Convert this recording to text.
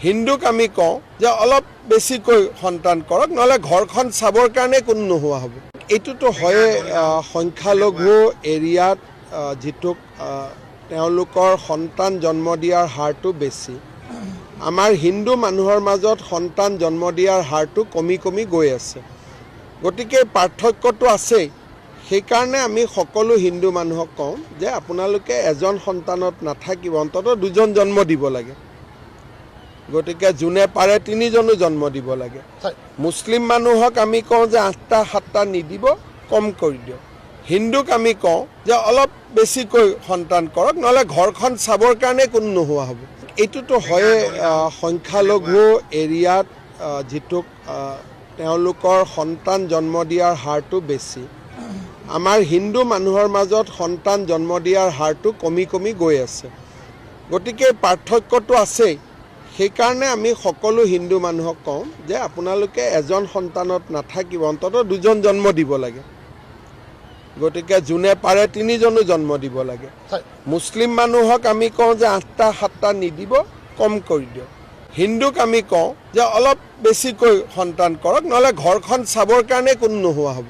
হিন্দুক আমি কওঁ যে অলপ বেছিকৈ সন্তান কৰক, নহ'লে ঘৰখন চাবৰ কাৰণে কোনো নোহোৱা হ'ব। এইটোতো হয়ে, সংখ্যালঘু এৰিয়াত যিটোক তেওঁলোকৰ সন্তান জন্ম দিয়াৰ হাৰটো বেছি। আমাৰ হিন্দু মানুহৰ মাজত সন্তান জন্ম দিয়াৰ হাৰটো কমি কমি গৈ আছে। গতিকে পাৰ্থক্যটো আছেই। সেইকাৰণে আমি সকলো হিন্দু মানুহক কওঁ যে আপোনালোকে এজন সন্তানত নাথাকিব, অন্ততঃ দুজন জন্ম দিব লাগে। গতিকে যোনে পাৰে তিনিজনো জন্ম দিব লাগে। মুছলিম মানুহক আমি কওঁ যে আঠটা সাতটা নিদিব, কম কৰি দিয়ক। হিন্দুক আমি কওঁ যে অলপ বেছিকৈ সন্তান কৰক, নহ'লে ঘৰখন চাবৰ কাৰণে কোনো নোহোৱা হ'ব। এইটোতো হয়ে, সংখ্যালঘু এৰিয়াত যিটোক তেওঁলোকৰ সন্তান জন্ম দিয়াৰ হাৰটো বেছি। আমাৰ হিন্দু মানুহৰ মাজত সন্তান জন্ম দিয়াৰ হাৰটো কমি কমি গৈ আছে। গতিকে পাৰ্থক্যটো আছেই। সেইকাৰণে আমি সকলো হিন্দু মানুহক কওঁ যে আপোনালোকে এজন সন্তানত নাথাকিব, অন্ততঃ দুজন জন্ম দিব লাগে। গতিকে যোনে পাৰে তিনিজনো জন্ম দিব লাগে। মুছলিম মানুহক আমি কওঁ যে আঠটা সাতটা নিদিব, কম কৰি দিয়ক। হিন্দুক আমি কওঁ যে অলপ বেছিকৈ সন্তান কৰক, নহ'লে ঘৰখন চাবৰ কাৰণে কোনো নোহোৱা হ'ব।